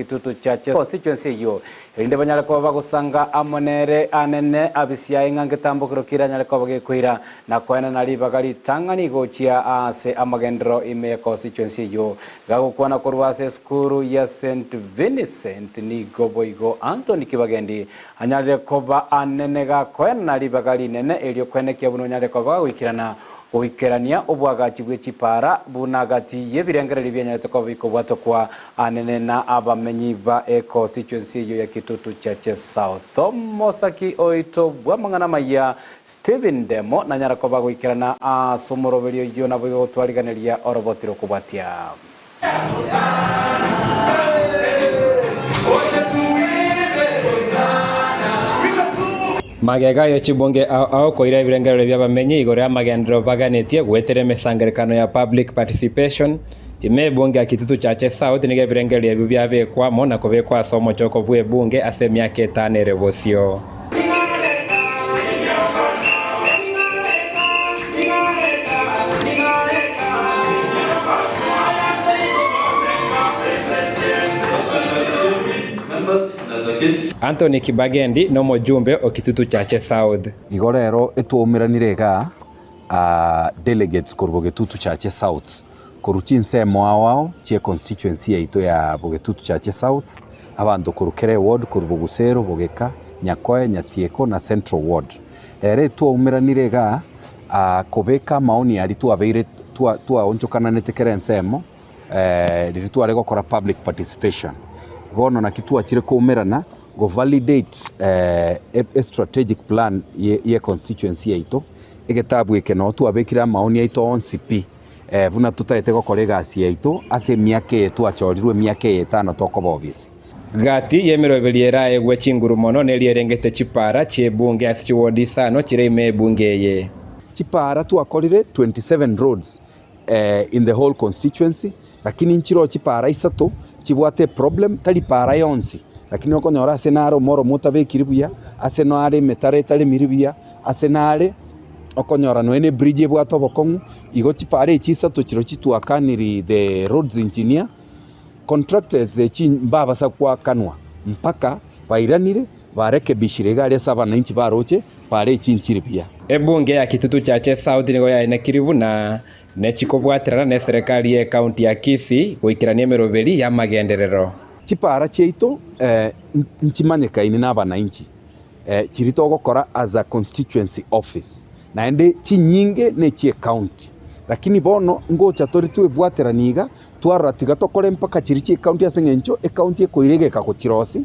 Kitutu Churches Constituency eyio, erinde banyare koba bagosanga amo nere anene abisiaye ng'a ngetambokero ki eranyare koba gekoira na koenana ribaga ritang'ani gochia aase amagenderero ime ya constituency eyio. Gagokwana korwa ase esukuru ya St Vincent nigo boigo Anthony Kibagendi anyarire koba anene gakoenana ribaga rinene erio koenekia buna onyare koba gagoikerana Goikerania oboagachi bwe chipaara buna gati y'ebirengererio bianyarete koba bikobwatokwa anene na abamenyi ba econstituency eyio ya Kitutu Chache South. Omosaki oito bw'amang'ana amayia Stephen Ndemo nanyara koba goikerana ase omoroberio oyio naboigo gotwariganeria oroboti rokobwatia. Magega ye chibunge ao ao koira ebirengererio bi'abamenyi igoro y'amagenderero baganetie goetera emesangererekano ya public participation ime ebunge ya Kitutu Chache South nigo ebirengererio ebio biabekwa amo na kobekwa ase omochoko bw'ebunge ase emiaka etano ere bosio. Anthony Kibagendi nomojumbe o Kitutu Chache South. Igo rero etwaumeranire igaa delegates korwa Bogetutu Chache South. Korwa chinsemo ao ao chie constituency yaito ya Bogetutu Chache South, abanto korwa kera eward korwa Bogusero, Bogeka, Nyakoe, Nyatieko na Central Ward. Rero etwaumeranire igaa kobeka amaoni aria twabeire twaonchokananete kera ensemo riria tware gokora public participation. Bono naki twachire koumerana go validate e strategic plan ye constituency yaito, egetabu eke noo twabekire amaoni aito onsi pi. Buna totaete gokora egasi yaito ase emiaka eye twachorirwe, emiaka eye etano tokoba obisi. Gati y'emeroberi eraegwe chinguru mono neria erengete chipaara chi'ebunge ase chiwodi isano chire ime y'ebunge eye. Chipaara twakorire 27 roads in the whole constituency, lakini nchiroo chipaara isato chibwate eproblem, tari paara yonsi, lakini okonyora ase nare omoromo otabekiri buya, ase nare emetaro etaremiri buya, ase nare okonyora nonya ne ebridge ebwate obokong'u, igo chipaara echi isato chirochio twakaniri the roads engineer, contractors echi mbabasa goakanwa mpaka bairanire barekebishire iga aria ase abananchi baroche paara echi nchire buya. Ebunge ya Kitutu Chache South nigo yaenekirie buna nechikobwaterana neserekari ye county ya Kisii goikerania emeroberi y'amagenderero. Chipaara chiaito nchimanyekaine na abananchi. Chiria togokora as a constituency office, naende chinyinge ne chie county. Lakini bono ngocha tore twebwaterani iga, twarora tiga tokore mpaka chiria chie county ase eng'encho ecounty ekoira egeka gochirosia,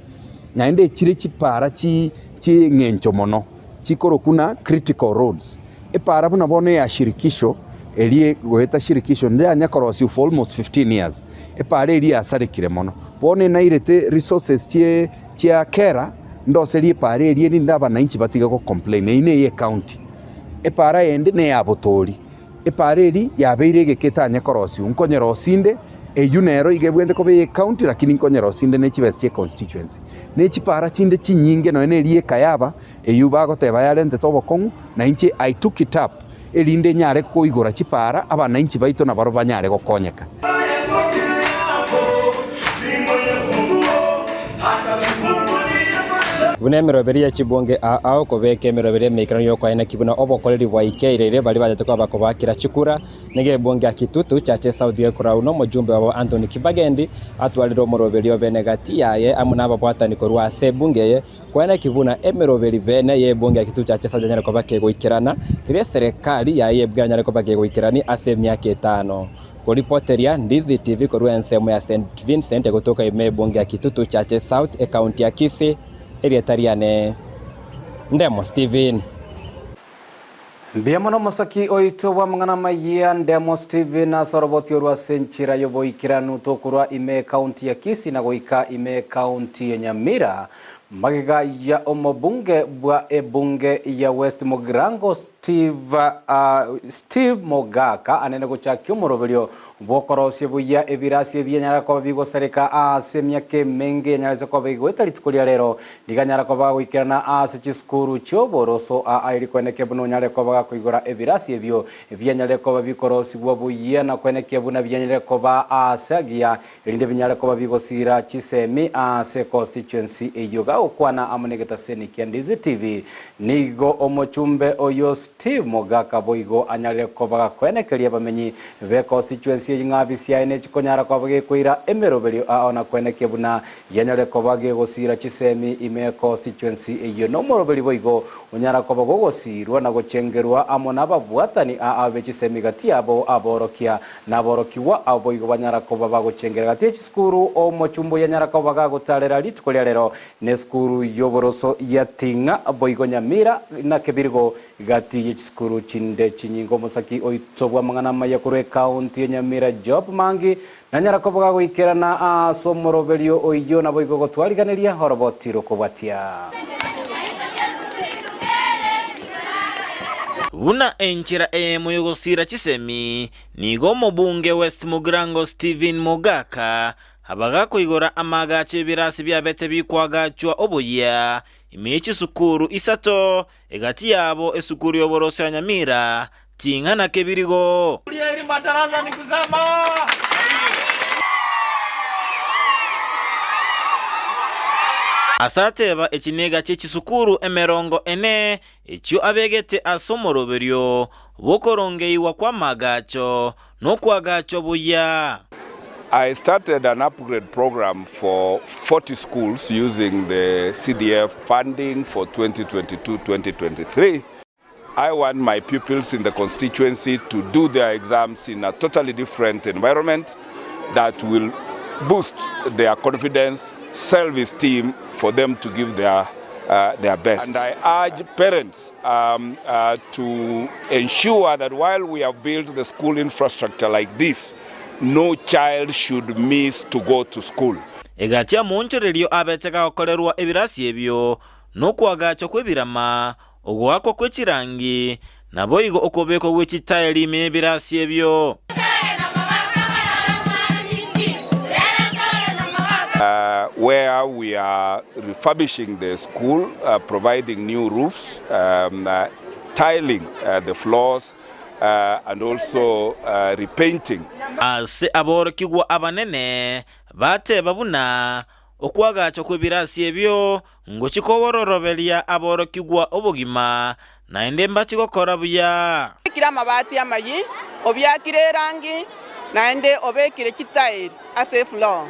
naende echire chipara chi chieng'encho mono, chikorokwa buna critical roads. Epara buna bono eya shirikisho, eria egoeta shirikisho ndeyanya korosiwa for almost 15 years, epara eria yasarekire mono. Bono enairete resources chie chia kera. Ndoserie epaara eria erinde abananchi batige gocomplain, eyio neye ecounty. Epaara eyende neya botori, epaara eria yabeire egeka etanye korosiwa, nkonyerosia inde, eyio nero iga ebwenerete koba eye ecounty lakini nkonyerosia inde ne chibesa chia econstituency. Ne chipaara chinde chinyinge nonya na eria ekayaba, eyio bagoteba yarentete obokong'u, na inche I took it up erinde nyare koigora chipaara abananchi baito nabarobwo banyare gokonyeka. Buna emeroberi ye chibunge ao ao kobeka emeroberi emeikeranu y'okoeneki buna obokoreri bwaikeireire baria bachete koba bakobaakera chikura, nigo ebunge ya Kitutu Chache South gekorau nomojumbe obo Anthony Kibagendi atwarire omoroberi o bene gati yaye amo nababwatani korwa ase ebunge eye Kweneki buna emeroberi bene y'ebunge ya Kitutu Chache South yanyare koba kegoikerana, keria eserekari yaye y'ebunge eranyare koba kegoikerani ase emiaka etano. Koripoteria Ndizi TV korwa ensemo ya St Vincent egotoka ime ebunge ya Kitutu Chache South ekaunti ya Kisii, erieta riane Ndemo Stephen. Mbuya mono omosaki oito bw'amang'ana amayia Ndemo Stephen ase oroboti orwo ase enchera y'oboikeranu tokorwa ime ekaunti ya Kisii na goika ime ekaunti ya Nyamira. Magega ya omobunge bwa ebunge ya West Mugirango Steve Steve Mogaka anene gochakia omoroberio bw'okorosia buya ebirasi ebi yanyara koba bigosareka ase emiaka emenge yanyarete koba egoeta rituko ria rero riganyara koba goikerana ase chisukuru chi'oboroso aa eri koenekia buna onyare koba gakoigora ebirasi ebio bianyarire koba bikorosigwa buya na koenekia buna bianyarire koba aase agiya erinde binyare koba bigosiira chisemi ase constituency eyio. Gagokwana amo negetaseni kia Ndizi TV, nigo omochumbe oyio Steve Mogaka boigo anyarire koba gakoenekeria abamenyi be constituency eyio ng'a bisiaye nechikonyara koba gekoira emeroberio ao na koenekia buna Yanyare koba gegosiira chisemi ime constituency eyio nomoroberi boigo onyara koba gogosiirwa na gochengerwa amo nababwatani aa be chisemi gati yabo aborokia na aborokigwa abo boigo banyara koba bagochengera gati ye chisukuru omochumba oyanyara koba gagotarera rituko ria rero nesukuru yoboroso ya Ting'a boigo Nyamira na Kebirigo gati ye chisukuru chinde chinyinge omosaki oito bwamang'ana amaya korwa ecounty ya Nyamira Job Mangi Nanyara koboga goikerana ase omoroberio oyio, naboigo gotwariganeria oroboti rokobwatia. Buna enchera eyemo y'ogosiira chisemi, nigo omobunge West Mugirango Stephen Mogaka abagakoigora amaagacho y'ebirasi biabete bikwagachwa oboyia ime ye chisukuru isato, egati yabo esukuru y'oboroso ya Nyamira, Ting'ana kebirigo. Ase ateba echiniga chie chisukuru emerongo ene, echio abegete ase omoroberio bw'okorongeigwa kw'amaagacho na okoagachwa buya. I started an upgrade program for 40 schools using the CDF funding for 2022-2023. I want my pupils in the constituency to do their exams in a totally different environment that will boost their confidence, self-esteem for them to give their, uh, their best. And I urge parents um, uh, to ensure that while we have built the school infrastructure like this, no child should miss to go to school. Egachia omoonchorerio abete gagokorerwa ebirasi ebio, nokoagachwa kw'ebirama, Ogoakwa kwe chirangi, naboigo okobekwa gwe chitaeli ime y'ebirasi ebio. Where we are refurbishing the school, providing new roofs, tiling the floors and also repainting. Ase aborokigwa abanene bateba buna Okoagachwa kw'ebirasi ebio ngochia kobororoberia aborokigwa obogima, naende mbachie gokora buya. Obekire amabati amayia, obiakire erangi, naende obekire chitairi ase efloor.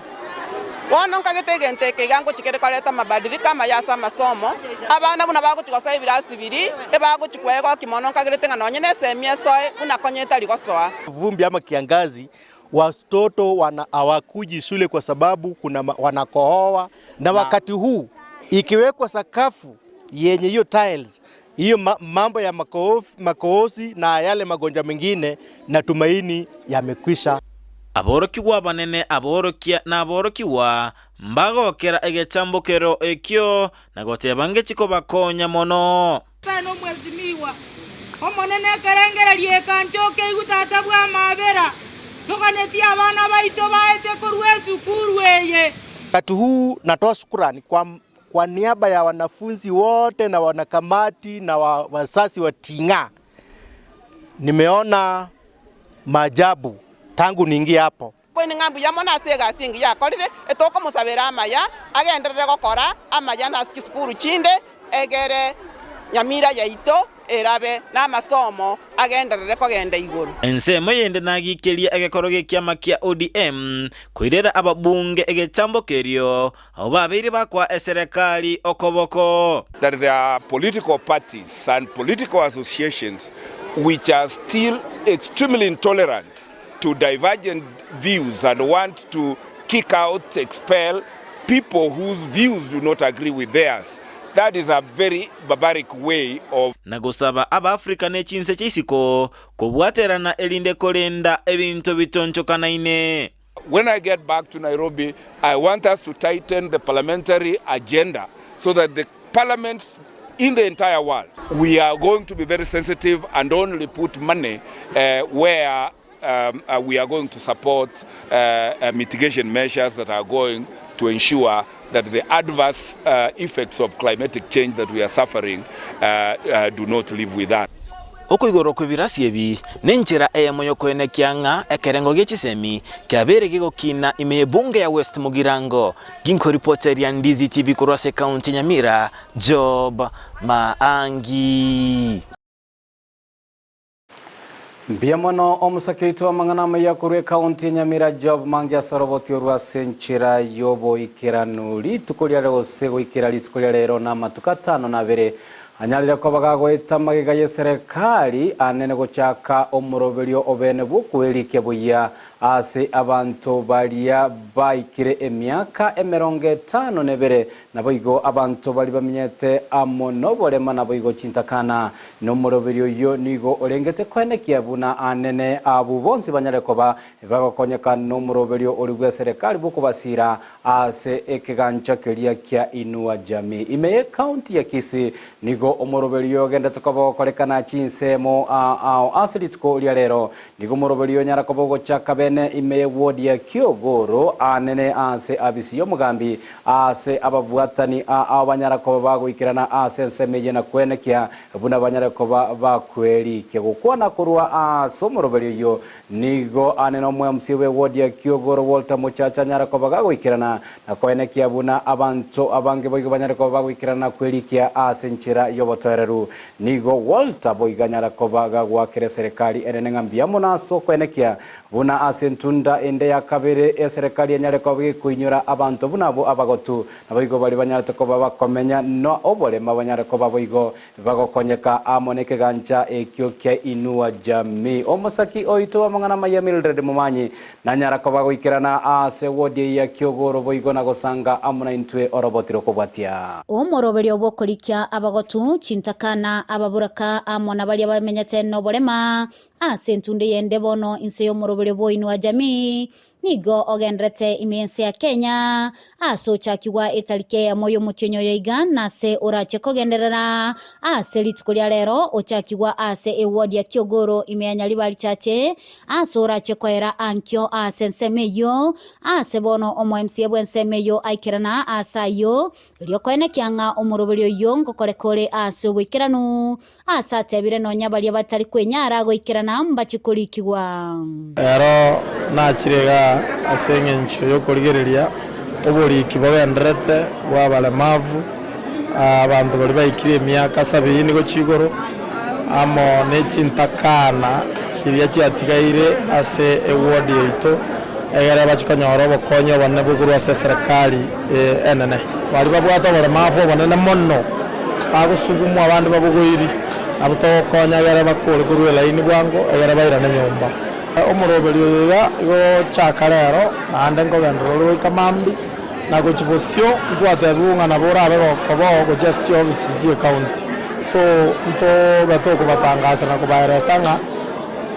Bono nkagete egento eke iga ngochia kere koreta amabadiliko amaya ase amasomo, abana buna bagochia gosoa ebirasi biria, ebagochia kwegokia mono nkagerete ng'a nonye nesemi esoe buna konya etari gosoa. Vumbi ama kiangazi Watoto wana hawakuji shule kwa sababu kuna wanakohoa, na wakati huu ikiwekwa sakafu yenye hiyo tiles hiyo mambo ya makoosi na yale magonjwa mengine natumaini yamekwisha. Aborokigwa abanene, aborokia, na aborokigwa mbagokera egechambokero ekio na goteba ngechie kobakonya mono. Nyasae nomwesimigwa, Omonene ekerengererio ekanchoka eigwe Tata bw'amabera, toganetie abana baito baete korwa esukuru eye. Wakati huu natoa shukrani kwa, kwa niaba ya wanafunzi wote na wanakamati na wa, wazazi wa Ting'a. Nimeona maajabu tangu niingie hapo. Koini ng'a mbuya mono ase egasi engiya akorire, etokomosabera amaya, agenderere gokora amaya nase chisukuru chinde, egere nyamira yaito erabe namasomo agenderere kogenda igoro. Ensemo yende nagikeria egekoro g'ekiama kia ODM koirera ababunge egechambo kerio abwo babeire bakoa eserekari okoboko. That there are political parties and political associations which are still extremely intolerant to divergent views and want to kick out, expel people whose views do not agree with theirs. That is a very barbaric way of. Na gosaba Abaafrika ne chinse chia isiko kobwaterana erinde korenda ebinto bitonchokanaine. When I get back to Nairobi, I want us to tighten the parliamentary agenda. so that the parliaments in the entire world we are going to be very sensitive and only put money where we are going to support mitigation measures that are going to ensure that the adverse effects of climatic change that we are suffering do not live with us. Okoigorwa kw'ebirasi ebi nenchera eyemo y'okoenekia ng'a ekerengo gie chisemi kiabeire gegokina ime y'ebunge ya West Mugirango. Ginkoripoteria Ndizi TV korwa ase ekaunti ya Nyamira, Job Maangi. Mbuya mono omosake oito amang'ana amaya korwa ekaunti ya Nyamira Job Mangi ase oroboti orwo ase enchera y'oboikeranu rituko riare gose goikera rituko ria rero na amatuko atano na abere anyarire koba gagoeta magega y'eserekari anene gochaka omoroberio obene bw'okoerikia buya ase abanto baria baikire emiaka emerongo etano na ebere naboigo abanto baria bamenyete amo noborema naboigo chintakana. Na omoroberio oyio nigo orengete koenekia buna anene abwo bonsi banyare koba bagokonyeka nomoroberio oria bw'eserekari bw'okobasira ase ekegancha keria kia Inua Jamii. Ime y'ecounty ya Kisii nigo omoroberio ogendete koba ogokorekana chinsemo ao ase rituko ria rero. Nigo omoroberio onyara koba ogochaka bene ime y'ewodi ya Kiogoro anene ase abisi y'omogambi ase ababwatani ao banyara koba bagoikerana ase ensemo eye na kwenekia buna banyare koba bakwerikia gokwana korwa ase omoroberio oyio. Nigo anene omo-MC bw'ewodi ya Kiogoro Walter Mochacha anyara koba gagoikerana na koenekia buna abanto abange boigo banyare koba bagoikerana na kwerikia ase enchera y'obotoereru. Nigo Walter boigo anyara koba gagoakera eserekari enene ng'a mbuya mono ase okoenekia buna ase entunda ende ya kabere eserekari enyare koba gekoinyora abanto buna abwo abagotu, naboigo baria banyarete koba bakomenya na oborema banyare koba boigo bagokonyeka amo nekegancha ekio kia Inua Jamii. Omosaki oito bw'amang'ana amaya Mildred Momanyi nanyara koba goikerana aase wodi eye ya Kiogoro boigo na gosanga amo naintwe oroboti rokobwatia. Omoroberio bw'okorikia abagotu, chintakana, ababuraka, amo na baria bamenyete noborema ase entunde eyende bono inse y'omoroberio bw'Inua Jamii, Nigo ogenderete ime y'ense ya Kenya, ase ochakigwa etariki eyemo y'omotienyi oyo iga, na ase orache kogenderera ase rituko ria rero, ochakigwa ase eward ya Kiogoro ime ya Nyaribari Chache, ase orache koera ankio ase ensemo eyio, ase bono omo MCA bw'ensemo eyio aikerana ase ayio, erio koenekia ng'a omoroberio oyio ngokoreka ore ase oboikeranu. Ase atebire nonya baria batari kwenyara goikerana mbachie korikigwa. Ero nachire igaa ase engencho y'okorigereria oboriki bogendererete bw'abaremavu, abanto baria baikire emiaka sabini gochia igoro, amo ne chintakana chiria chiatigaire ase eward yaito, egere bachie konyora obokonyi obonene bokorwa ase eserekari enene. Baria babwate oboremavu obonene mono. Bagosugumwa abande babogoiri, nabo togokonya egere bakore korwa elaini bwango egere bairane nyomba. Omoroberio oyo iga igo ogochaka rero, naende nkogenderera ore goika mambia, na gochia bosio ntwatebigwe ng'a nabo orabe gokobao gochia ase chiofisi chi'ecounty. So ntobe tokobatangasera na kobaeresa ng'a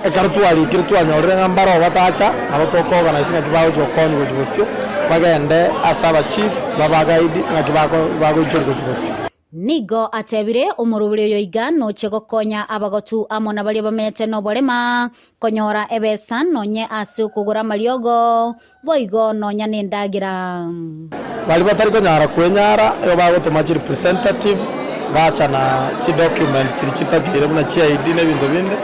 Ekero twarikire twanyorire ng'a mbaroo batacha, nabo tokoorganize ng'aki bagochia gokonywa gochia bosio, bagende ase abachief babaguide ng'aki bagoichoria gochia bosio. Nigo atebire, Omoroberi oyo iga noche gokonya abagotu amo na baria bamenyete noborema, konyora ebesa nonye ase okogora amariogo, boigo nonya nendagera. Baria batari konyara kwenyara igo bagotoma chirepresentative bacha na chidocuments chiria chitakeire buna chi ID na ebinto binde,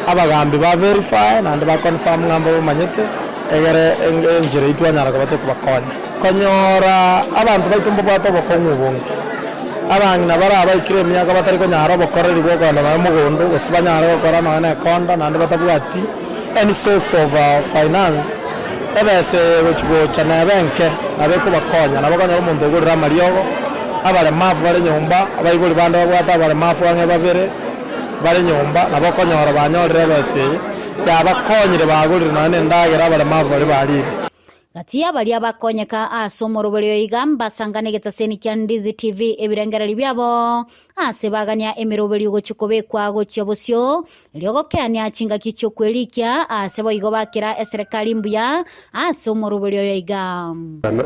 abagambi ba verify naende ba confirm ng'a mbabamanyete egere enchera eyio twanyara koba tokobakonya. Konyora abanto baito mbabwate obokong'u obonge, abang'ina bare abaikire emiaka batari konyara obokoreri bwa okogenda nonya mogondo gose banyare gokora nonya na ekonda naende batabwati any source of finance. Ebesa eye egochia gocha nebe enke, nabo ekobakonya. Nabo okonyora omonto ogorire amariogo, abaremafu bare nyomba, abaibori bande babwate abaremafu ang'e babere bare nyomba, nabo okonyora banyorire ebesa eye, yabakonyire bagorire nonya na endagera abaremafu baria barire. Gati y'abaria bakonyeka ase omoroberio oyo iga mbasangane egetaseni kia Ndizi TV ebirengererio biabo ase bagania emeroberio gochia kobekwa gochia bosio, erio gokeania chingaki chi'okwerikia ase boigo bakera eserekari mbuya ase omoroberio oyo iga.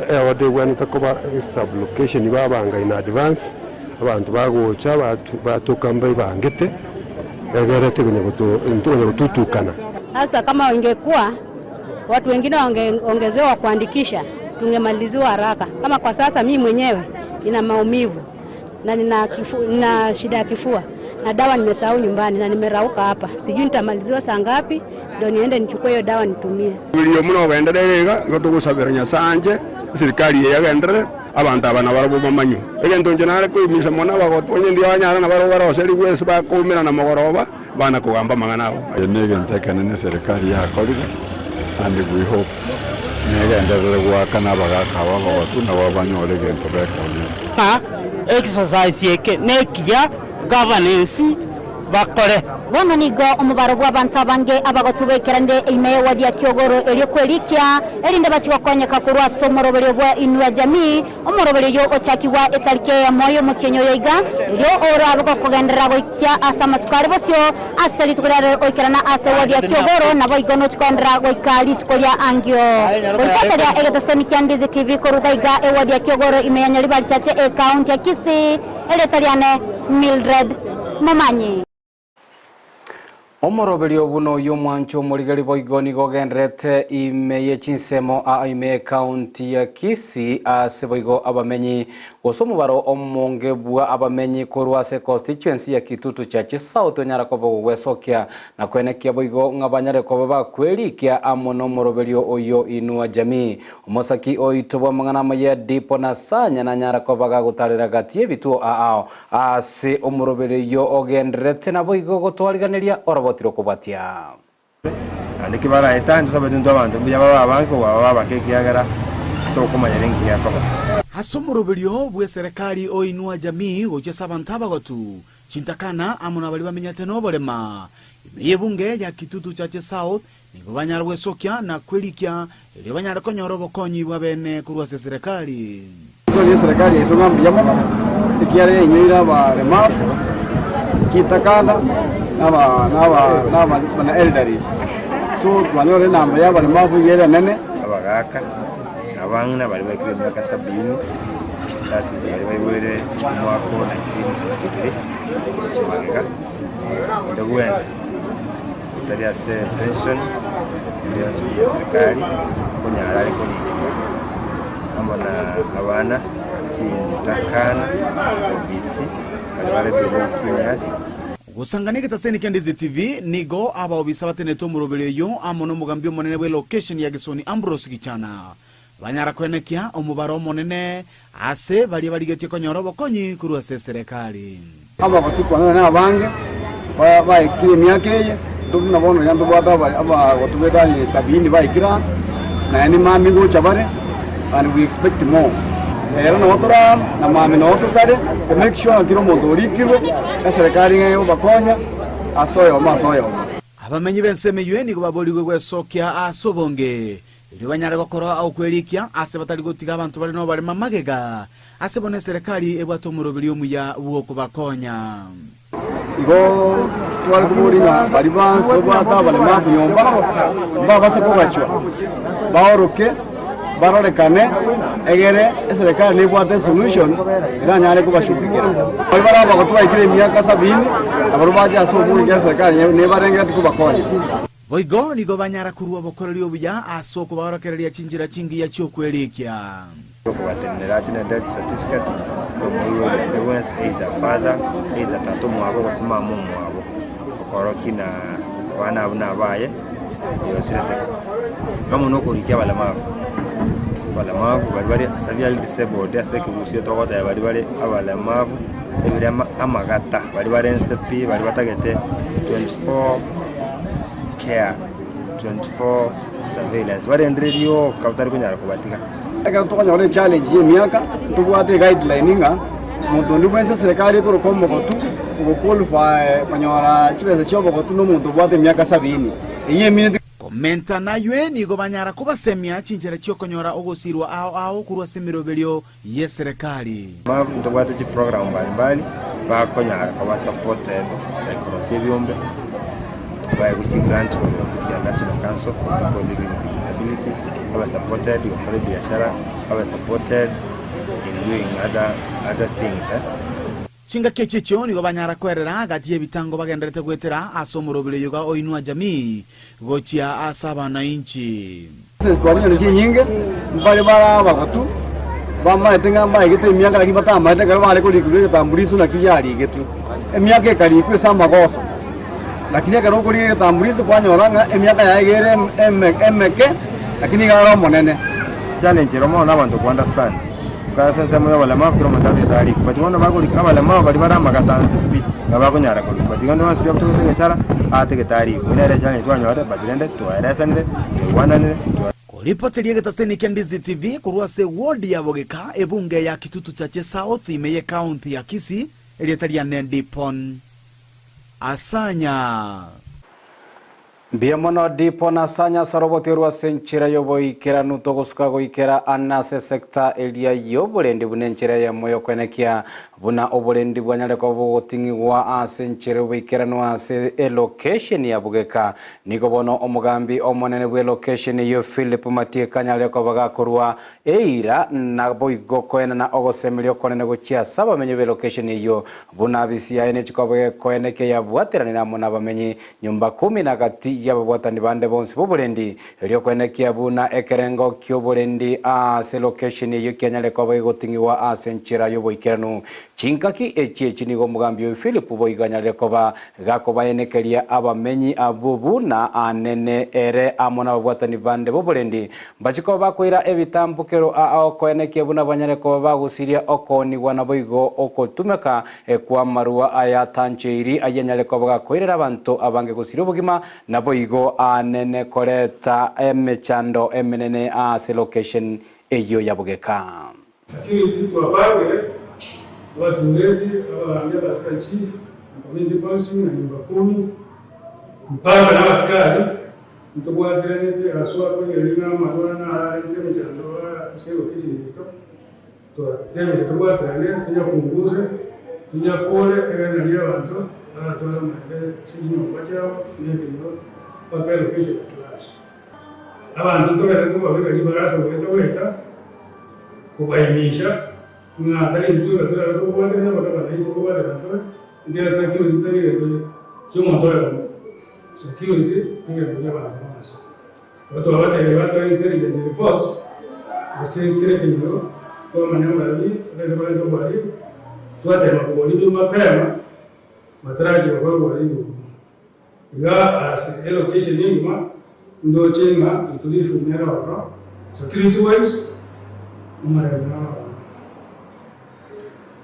Eorder egwenerete koba esublocation babanga in advance, abanto bagocha batoka mbaibangete, egere tekonya gotutukana. Sasa kama ingekuwa watu wengine wangeongezewa kuandikisha tungemaliziwa haraka. Kama kwa sasa mimi mwenyewe nina maumivu na nina shida ya kifua na dawa nimesahau nyumbani na nimerauka hapa, sijui nitamaliziwa saa ngapi ndio niende nichukue hiyo dawa nitumie. Oborio buna ogenderere iga, igo togosabera Nyasae anche, eserikari eye egenderere, abanto aba nabarabwo bamanywe. Egento inche nare koimisa mono abagotu, onye ndiyo banyara nabarabwo baroserigwe ase bakoumerana mogoroba, bana kogamba amang'ana abo. Eye negento ekenene eserikari yakorire and we hope negenderere goaka na abagaka aba abagotu nabo banyore egento bekonyete. Ng'a exercise eke nekiya governance bakore. Bono nigo omobaro bw'abanto abange abagotu baikeranire ime y'ewadi ya Kiogoro erio kwerikia, erinde bachie gokonyeka korwa ase omoroberio bwa Inua Jamii, Omoroberio oyio ochakigwa etariki eyemo y'omotienyi oyo iga, erio orabe gokogenderera goikia ase amatuko are bosio, ase rituko ria rero oikerana ase ewodi ya Kiogoro, naboigo nochi kogenderera goika rituko ria angio. Koripota ria egeteseni kia Ndizi TV koruga iga ewodi ya Kiogoro ime ya Nyaribari Chache ekaunti ya Kisii, erieta riane Mildred Momanyi. Omoroberio buna oyio omwancho omorigeri boigo nigo ogendererete ime ye chinsemo aa ime y'ecounty ya Kisii ase boigo abamenyi gose omobaro omonge bwa abamenyi korwa ase econstituency ya Kitutu Chache South onyara koba ogwesokia na kwenekia boigo ng'a banyare koba bakwerikia amo nomoroberio oyio Inua Jamii. Omosaki oito bw'amang'ana amaya Dipo Nasanya nanyara koba gagotarera gati y'ebituo aao Ase omoroberio ogendererete naboigo gotwariganeria oroboti rokobwatia. Naende kibaraetanie, tosabe intwe abanto mbuya babe abange kobua babe abake, ekiagera tokomanya ninki gekoba. Ase omoroberio bw'eserekari o Inua Jamii gochia ase abanto abagotu, chintakana amo nabaria bamenyete noborema ime y'ebunge ya Kitutu Chache South nigo banyare gwesokia na kwerikia erio banyare konyora obokonyi bw'abene korwa ase eserekari. Totware eserekari yaito ng'a mbuya mono, ekiagera yainyoire abaremafu, chitakanda, na aba na aba na aba na elderlies. So twanyora enamba ya abaremafu iga ere enene. Abagaaka na abang'ina baria baikire emiaka sabini, that is baria baiboire omwaka o 1953 gochia magega, onde bwensi otari ase pension ende yonsi pi ya serikali, okonyara are korikigwa amo na abana chintakana ofisi baria bare below 18 years. Gosangana egetaseni kia Ndizi TV nigo abaobisa batenete omoroberio oyio amo nomogambi omonene bw'elocation ya Gesoni Ambrose Gichana banyara koenekia omobaro omonene ase baria barigetie konyora obokonyi korwa ase eserekari. Abagotu kwanera nabange baikire emiaka eye, intwe buna bono iga ntobwate abagotu b'etari sabini baikire aa, naende mambia ngocha bare and we expect more. Ero nabo tore aa na mambia nabo tokare to make sure ng'a kera omonto orikirwe, eserekari ng'a egobakonya ase oyomo ase oyomo. Abamenyi b'ensemo eyio nigo baborigwe gwesokia ase obonge, Erio banyare gokora okwerikia aase batari gotiga abanto bare noborema magega, ase bono eserekari ebwate omoroberio omuya bw'okobakonya. Igo tware koboria ng'a baria bonsi babwate abaremafu nyomba mbabase kogachwa, baoroke, barorekane, egere eserekari nebwate esolution eranyare kobashughulikera. Baria bare abagotu baikire emiaka sabini, nabarabwo bache ase obonge ekiagera eserekari nebarengereti kobakonya. Boigo nigo banyara korua obokoreri obuya ase okobaorokereria chinchera chingiya chi'okwerikia. Okobatenenera ache ne death certificate y'omoibori onde bwensi either father, either tata omwabo gose mama omwabo, okorokia na abana abwo nabaye oyosirete. Amo na okorikia abalemavu, abalemavu baria bare severely disabled ase ekegusii togoteba baria bare abalemavu ebirema amagata, baria bare nse pi, baria batagete 24. Care 24 surveillance barendire rioka otari konyara kobatiga. Ekero tokonyora echallenge ya emiaka, ntobwate eguideline ng'a omonto onde bwensi eserekari ekoroka omogotu, ogoqualify konyora chibesa chia obogotu na omonto obwate emiaka sabini. Eyio emineti. Komenta naywe nigo banyara kobasemia chinchera chi'okonyora ogosirwa ao ao korwa ase emeroberio y'eserekari. Mabu ntobwate chiprogram mbalimbali bakonyara koba supported like korosia ebiombe baegwe chigrant korwa ofisi ya National Council for People Living with Disability, babe supported gokora ebiashara, babe supported in doing other other things eh. Chingaki echi echio nigo banyara kwerera gati y'ebitango bagenderete goetera ase omoroberi oyoga o Inua Jamii gochia ase abanainchi. Ase twarire chinyinge, mbare bare abagotu bamaete ng'a mbaegete emiaka lakini batamaete ekero bare korikigwa egetambuliso nakio yarigetwe. Emiaka ekarikwa ase amagoso, lakini ekero okorigia egetambuliso kwanyora ng'a emiaka yaye iga ere eme emeke lakini iga are omonene. Challenge ero mono abanto ko understand Ase ase ensemo ya oboremavu kera omonto atagete arikwe, but bono bakorika abaremavu baria bare amagata nse pi, nabo bakonyara korikwa. Tiga onde bonsi pi agotoka egechara, atagete arikwe. Oyio nere echallenge twanyorire but rende twaeresanire, twaigwananire, twa. Koripoteria egetaseni kia Ndizi TV korwa ase eward ya Bogeka, ebunge ya Kitutu Chache South ime y'ecounty ya Kisii, erieta riane Dipon Asanya. Mbuya mono Dipon Asanya ase oroboterwa ase enchera y'oboikeranu togosuka goikera ane ase esecta eria y'oborendi buna enchera eyemo y'okoenekia buna oborendi bwanyare koba bogoting'igwa ase enchera y'oboikeranu ase elocation ya Bugeka. Nigo bono omogambi omonene bw'elocation eyio Philip Matieka anyarire koba gakorua eira naboigo koenana ogosemeria okonene gochia ase abamenyi b'elocation eyio buna abisi yaye nechikoba gekoenekia yabwateranire amo nabamenyi Nyomba kumi na gati y'ababwatani bande bonsi b'oborendi, erio koenekia buna ekerengo ki'oborendi ase lokesheni eyio kianyare koba gegoting'igwa ase enchera y'oboikeranu. Chingaki echi echi nigo omogambi oyo Philip boigo anyarire koba gakobaenekeria abamenyi abwo buna anene ere amo nababwatani bande b'oborendi Mbachie koba bakoira ebitambokero aa okoenekia buna banyare koba bagosiria okoonigwa naboigo ogotumeka kw'amarua aya tancheiri ayio anyare koba gakoirera abanto abange gosiria obogima naboigo aanene koreta emechando emenene ase location eyio ya Bogeka. Security twabagire abatureti, abagambi, aba chief na community policing na nyumba kumi mpaka na abasikari ntobwatiranete aswa konyora ng'a amarwa nararente emechando ase elocation yaito twatebire tobwaterane tonyapunguze tonyakore egere nario abanto baratware omorembe ase chinyomba chiabo na ekenyoro mpaka elocation at large. Abanto ntogende tokobabeka chibarasa goeta goeta kobaimisha ng'a tari intwe iga torabe tokobwaterana mpaka abanainchi kobwaterana tore, ekiagera security tari egento ki'omonto oyomo, security negento ki'abanto bonsi. Igo twabatebirie batoe intelligence reports ase kera ekenyoro, twamanya mbarabwo batagete korenta obohalifu, twatema koboribia mapema batarachia gokora obohalifu obwo. Iga ase elocation engima ndoche ng'a utulifu nere ororo, security wise omorembe noro ororo.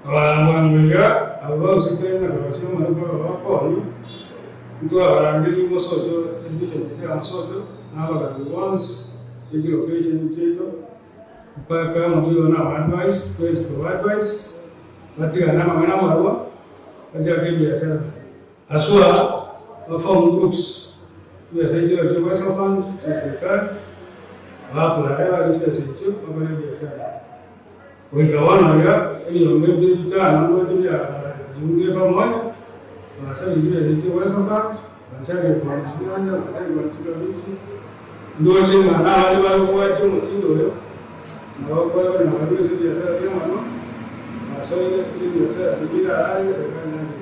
Bwango iga aba bausete na korosia amaruko aba bakonywa, ntwabarangeria mosocho emission yaito ya mosocho na abagambi bonsi be chilocation chiaito mpaka omotwe oyo naba advise, twensi toba advise batigane amang'ana amarwa bachake ebiashara. Aswa ba form groups chibesa echio chio Uwezo Fund chia serikali ba apply bare chibesa echio bakore ebiashara. Goika bono iga ebiombe bire bitano ndoche biajiungire pamoja basabire chibesa echio Uwezo Fund bachake kuhama chinyanya bachake kuhama chikabichi ndoche ng'a nabande bare kobwatia omotindo oyo nabo bakonyora barue ase ebiashara bi'amanwa basoire ase ebiashara biria birararire serikali naende.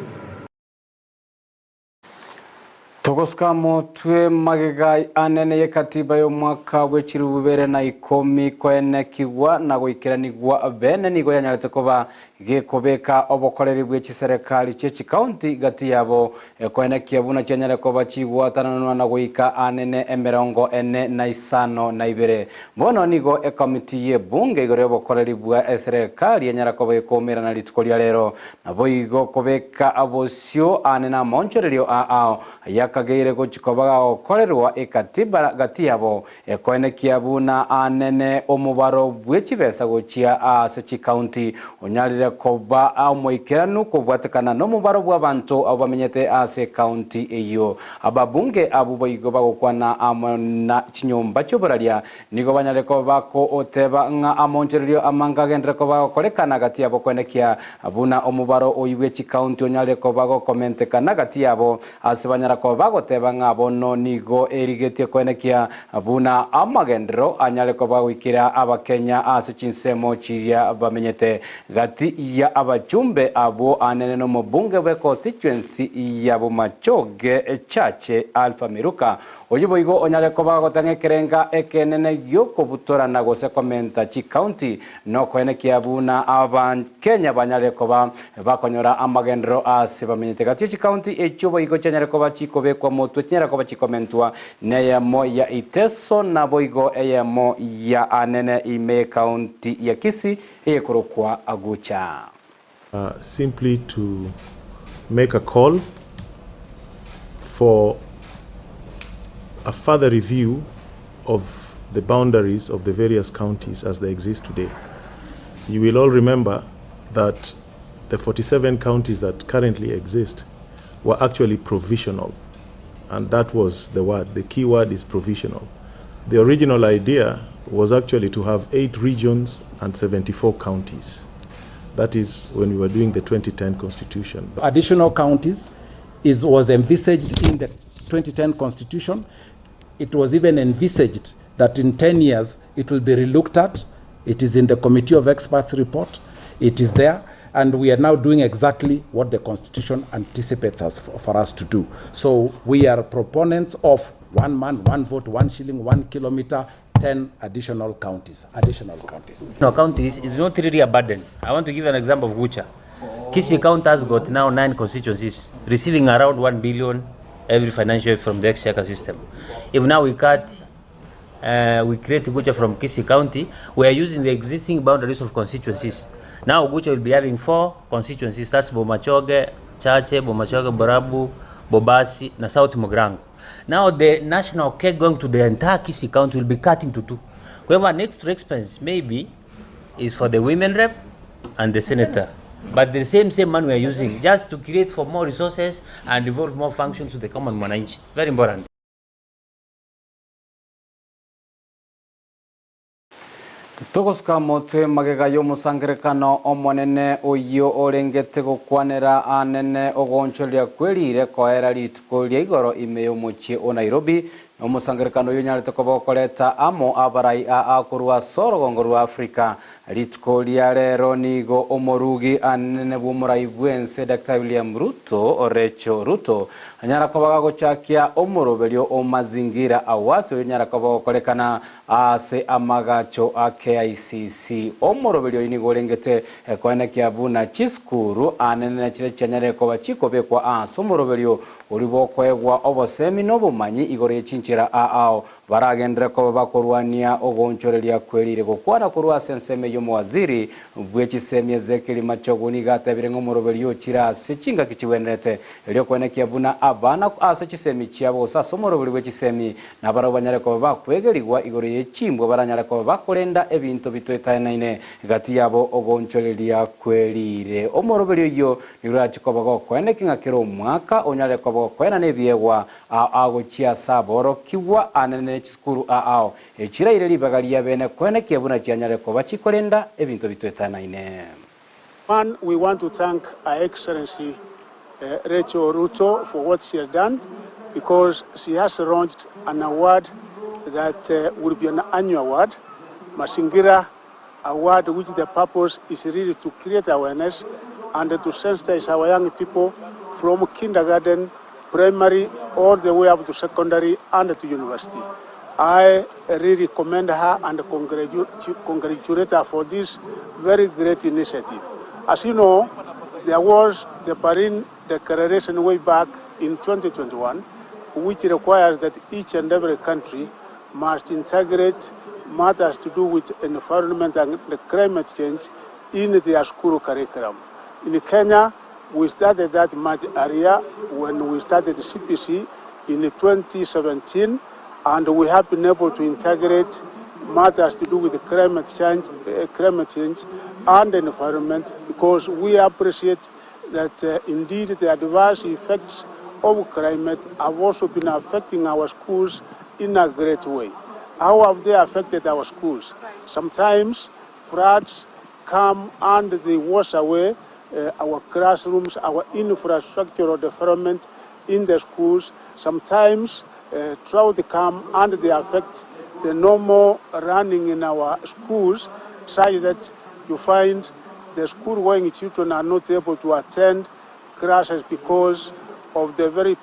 Togosuka motwe magega anene y'ekatiba y'omwaka bw'echiribu bibere na ikomi koenekigwa na goikeranigwa bene nigo yanyarete koba gekobeka obokoreri bwe chiserekari chie chikaunti gati yabo ekoenekia buna chianyare koba chigwatananwa na goika anene emerongo ene na isano na ibere. Bono nigo ekomiti y'ebunge igoro y'obokoreri bwa eserekari enyara koba gekoumerana rituko ria rero Naboigo kobeka bosio aane namaonchorerio aao, akageire gochia koba gagokorerwa ekatiba gati yabo ekoenekia buna anene omobaro bwe chibesa gochia ase chikaunti onyarire koba omoikeranu kobwatekana nomobaro bw'abanto abwo bamenyete ase ekaunti eyio. Ababunge abwo boigo bagokwana amo na chinyomba chi'oboraria nigo banyare koba bagoteba ng'a amonchererio amange agenderere koba agokorekana gati yabo koenekia buna omobaro oyio bwe chikaunti onyare koba gokomentekana gati yabo ase banyara koba bagoteba ng'a bono nigo erigetie koenekia buna amagenderero anyare koba goikera Abakenya ase chinsemo chiria bamenyete. Gati ya abachumbe abwo anene nomobunge bwe constituency ya Bomachoge Chache Alpha Miruka Oyio boigo onyare koba gotang'a ekerenga ekenene gi'okobutorana gose komenta chikaunti, nokoenekia buna Abakenya banyare koba bakonyora amagenderero ase bamenyete. Gati ye chikaunti echio boigo chianyare koba chikobekwa motwe chinyare koba chikomentwa neyemo ya Iteso naboigo eyemo ya anene ime y'ekaunti ya Kisii eyekorokwa Agucha. Simply to make a call for a further review of the boundaries of the various counties as they exist today. You will all remember that the 47 counties that currently exist were actually provisional, and that was the word. The key word is provisional. The original idea was actually to have 8 regions and 74 counties. That is when we were doing the 2010 constitution. Additional counties is, was envisaged in the 2010 constitution. It was even envisaged that in 10 years it will be relooked at. It is in the Committee of Experts report. It is there. And we are now doing exactly what the Constitution anticipates us for, for us to do. So we are proponents of one man, one vote, one shilling, one kilometer, 10 additional counties. Additional counties. No, counties is not really a burden. I want to give an example of Gucha. Kisii County has got now 9 constituencies, receiving around 1 billion every financial year from the exchequer system. If now we cut, we create Gucha from Kisii County, we are using the existing boundaries of constituencies. Now Gucha will be having 4 constituencies, that's Bomachoge, Chache, Bomachoge, Borabu, Bobasi, na South Mugirango. Now the national cake going to the entire Kisii County will be cut into 2. However, an extra expense maybe is for the women rep and the senator. But the same money we are using just to create for more resources and devolve more functions to the common mwananchi. Very important. Togosuka motwe magega y'omosangererekano omonene oyio orengete gokwanera anene ogoonchoreria kwerire koera rituko ria igoro ime y'omochie o Nairobi. Omosangererekano oyo onyarete koba okoreta amo abarai aa korwa ase orogongo rwa Africa. Rituko ria rero nigo omorugi anene bw'omorai bw'ense Dr. William Ruto Recho Ruto anyara koba gagochakia omoroberio o Mazingira Awards oyo onyara koba gokorekana ase amagacho a KICC. Omoroberio oyo nigo orengete koenekia buna chisukuru anene chire chianyare koba chikobekwa ase omoroberio ori bokoegwa obosemi n'obomanyi igoro y'echinchera ao baragendere koba bakorwania ogonchoreria kwerire gokwana korwa ase ensemo y'omowaziri bw'echisemi Ezekiel Machogu nigo atebire ng'a omoroberio ochire ase chingaki chibwenerete erio koenekia buna abana ase chisemi chiabo gose ase omoroberio bw'echisemi nabarabwo banyare koba bakwegerigwa igoro y'echimbwa baranyare koba bakorenda ebinto bitoetaenaine gati yabo ogonchoreria kwerire. Omoroberio oyio nigo orache koba gokoeneki ng'a kera omwaka onyare koba gokoena nebiegwa agochia ase aborokigwa anene ne chisukuru ao echiraire ribaga ria bene koenekia buna chianyare koba chikorenda ebinto bitoetanaine. One, we want to thank Her Excellency Rachel Ruto for what she has done, because she has launched an award that will be an annual award, Masingira Award, which the purpose is really to create awareness and to sensitize our young people from kindergarten, primary, all the way up to secondary and to university. I really commend her and congratulate her for this very great initiative. As you know, there was the Berlin Declaration way back in 2021, which requires that each and every country must integrate matters to do with environment and the climate change in their school curriculum. In Kenya, we started that much earlier when we started the CPC in 2017 and we have been able to integrate matters to do with climate change, climate change and environment because we appreciate that indeed the adverse effects of climate have also been affecting our schools in a great way. How have they affected our schools? Sometimes floods come and they wash away our classrooms, our infrastructural development in the schools. Sometimes drought come and they affect the normal running in our schools, such that you find the school-going children are not able to attend classes because of the very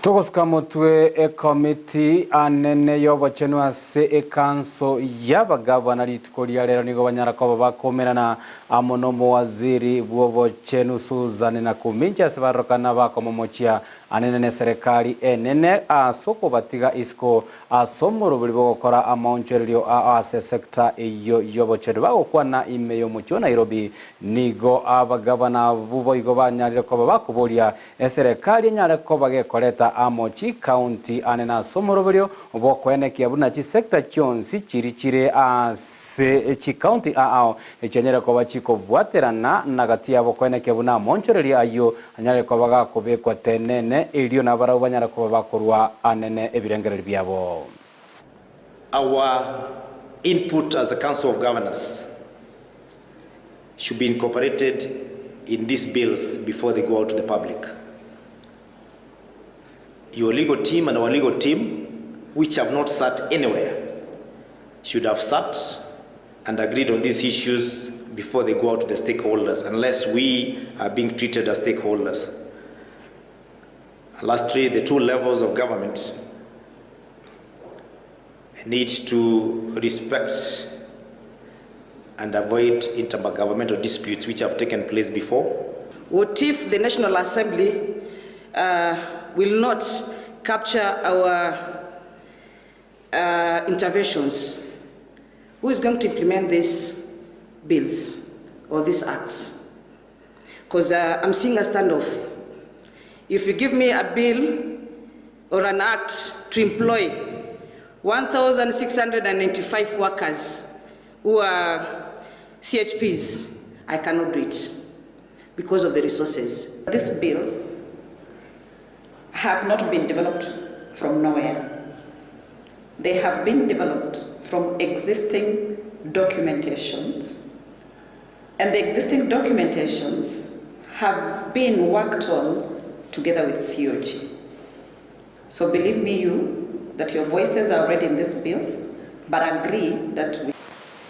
Togosuka motwe ekomiti anene y'obochenu ase ekanso y'abagavana rituko ria rero nigo banyara koba bakomerana amo n'omowaziri bw'obochenu Susan Nakhumicha ase barorokana bakomomochia anene na eserekari enene ase okobatiga isiko ase omorobori bw'ogokora amaonchorerio ao ase esecta eyio y'obochenu bagokwana ime y'omochie o Nairobi nigo abagavana abwo boigo banyarire koba bakoboria Eserekari enyare koba gekoreta amo chikaunti ane na ase omoroberio bw'okoenekia buna chisecta chionsi chiri chire ase chikaunti aao echianyare koba chikobwaterana na gati yabo koenekia buna amonchoreria ayio anyare koba gakobekwa tenene erio nabarabwo banyare koba bakorua anene ebirengererio biabo. Our input as a Council of Governors should be incorporated in these bills before they go out to the public. Your legal team and our legal team, which have not sat anywhere, should have sat and agreed on these issues before they go out to the stakeholders, unless we are being treated as stakeholders. And lastly, the two levels of government need to respect and avoid intergovernmental disputes which have taken place before. What if the National Assembly will not capture our interventions? Who is going to implement these bills or these acts? Because I'm seeing a standoff. If you give me a bill or an act to employ 1,695 workers who are CHPs, I cannot do it because of the resources. These bills have not been developed from nowhere. They have been developed from existing documentations, and the existing documentations have been worked on together with COG. So believe me you, that your voices are already in these bills, but agree that we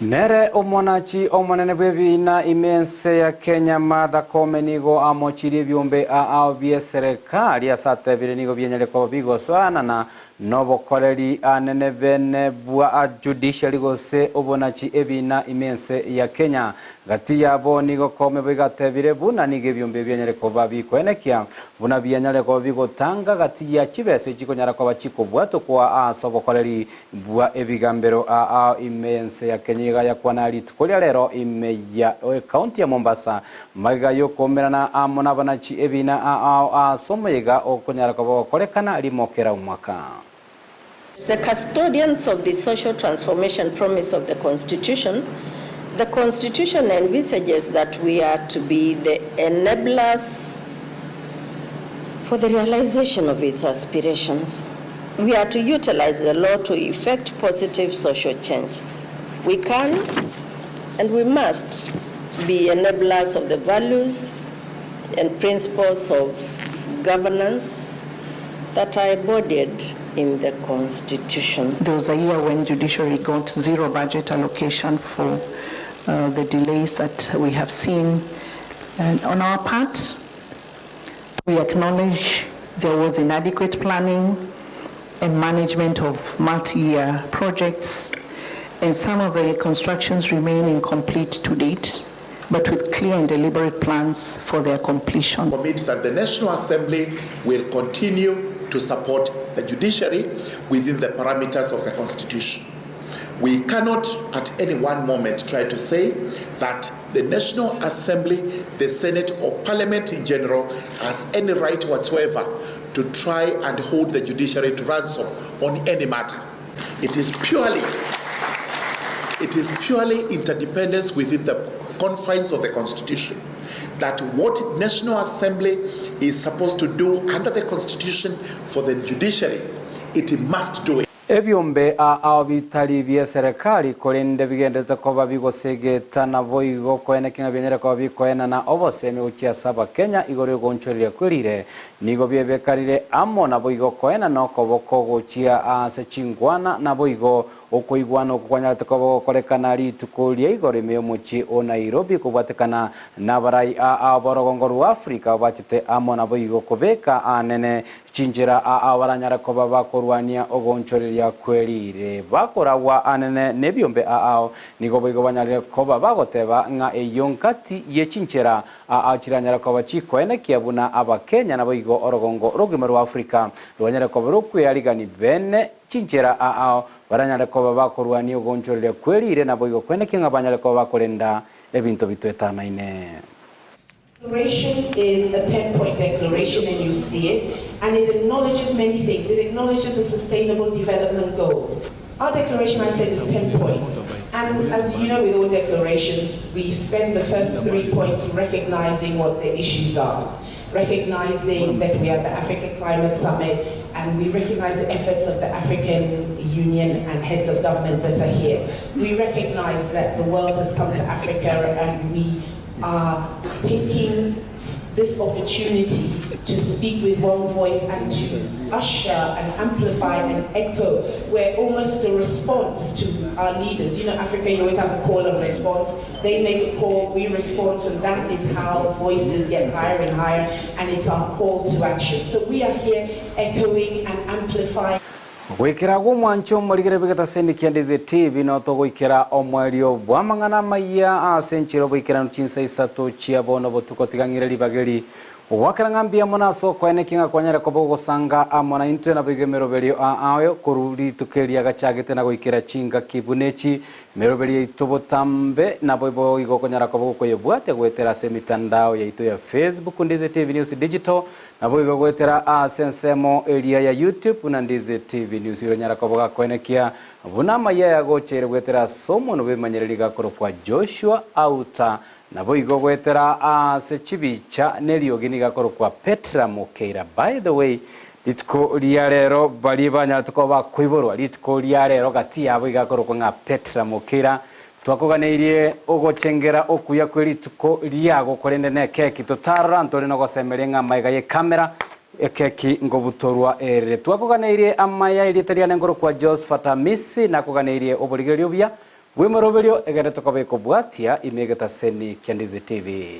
Nere omonachi omonene bw'ebiina ime ense ya Kenya Martha Koome nigo amochirie ebiombe ao bi'eserekari ase atebire nigo bianyare koba bigosoanana nobokoreri anene bene bwa judiciary gose obonachi ebiina ime ense ya Kenya. Gati yabo nigo Koome boigo atebire buna nigo ebiombe bianyare koba bikoenekia buna bianyare koba bigotanga gati ya chibesa chikonyara koba chikobwatokwa ase obokoreri bwa ebigambero ao ime ense ya Kenya iga yakwana rituko ria rero ime ya ekaunti ya Mombasa magega yokomerana amo nabanachi ebina ao ase omoyega okonyara koba gokorekana rimokera omwaka. The custodians of the social transformation promise of the Constitution, the Constitution envisages that we are to be the enablers for the realization of its aspirations. We are to utilize the law to effect positive social change. We can and we must be enablers of the values and principles of governance that are embodied in the Constitution. There was a year when judiciary got zero budget allocation for the delays that we have seen. And on our part, we acknowledge there was inadequate planning and management of multi-year projects, and some of the constructions remain incomplete to date, but with clear and deliberate plans for their completion. Commit that the National Assembly will continue to support the judiciary within the parameters of the Constitution. We cannot at any one moment try to say that the National Assembly, the Senate or Parliament in general has any right whatsoever to try and hold the judiciary to ransom on any matter. It is purely it is purely interdependence within the confines of the Constitution that what National Assembly is supposed to do under the Constitution for the judiciary, it must do it. Ebiombe ao bitari bi'eserekari, korende bigendererete koba bigosegeta, naboigo koeneki ng'a bianyare koba bikoenana obosemi gochia ase Abakenya igoro y'ogoonchoreria kwerire, nigo biebekarire amo naboigo koenana okoboko gochia ase chinkwana, naboigo okoigwana okwo kwanyarete koba gokorekana rituko ria igoro ime y'omochie o Nairobi kobwatekana nabarai aa b'orogongo rwa Africa bachete amo naboigo kobeka aanene Chinchera aa baranyare koba bakorwania ogoonchoreria kwe riire, bakoragwa anene nebiombe aao, nigo boigo banyarire koba bagoteba ng'a eyio ngati ye chinchera aa chiranyare koba chikoenekia buna Abakenya naboigo orogongo rogima rwa Afrika rwanyare koba rokwearigani bene chinchera aao baranyare koba bakorwania ogoonchoreria kwe riire naboigo koenekia ng'a banyare koba bakorenda ebinto bitwetanaine. Declaration is a 10-point declaration and you see it, and it acknowledges many things. It acknowledges the Sustainable Development Goals. Our declaration, I said, is 10 points. And as you know, with all declarations, we spend the first three points recognizing what the issues are, recognizing that we are the Africa Climate Summit, and we recognize the efforts of the African Union and heads of government that are here. We recognize that the world has come to Africa and we are taking this opportunity to speak with one voice and to usher and amplify and echo. We're almost a response to our leaders. You know, Africa, you always have a call and response. They make a call, we respond, and that is how voices get higher and higher, and it's our call to action. So we are here echoing and amplifying. Goikera gw'omwancho omorigere bw'egetaseni kia Ndizi TV no togoikera omoerio bw'amang'ana amayia ase enchera oboikeranu chinsa isato chia bono botuko tiga ng'ire ribaga eri gogoakera ng'a mbuya mono ase okoenekia ng'a kwanyare koba ogosanga amo naintwe naboigo emeroberio aaoyo korwa rituko eria gachagete na goikera chingaki buna echi emeroberio yaito botambe naboigo igo okonyara koba gokoyebwatia goetera ase emitandao yaito ya Facebook Ndizi TV News Digital Naboigo goetera ase ensemo eria ya YouTube buna Ndizi TV News ironyara koba gakoenekia buna amayia aya agocheire goetera ase omonwe bw'emanyereri gakorokwa Joshua Auta naboigo goetera ase chibicha neriogi nigo akorokwa Petra Mokeira By the way rituko ria rero baria banyarete koba bakoiborwa rituko ria rero gati yabo iga akorokwa ng'a Petra Mokeira Twakoganeirie ogochengera okuya kwe rituko riago, korende nekeki totarora ntore nogosemeria ng'a amaiga y'ekamera ekeki ngobutorwa ere. Twakoganeirie amaya erieta riane nkorokwa Josphat Amisi, nakoganeirie oborigereria obuya bw'emoroberio egere tokoba ekobwatia ime egetaseni kia Ndizi TV.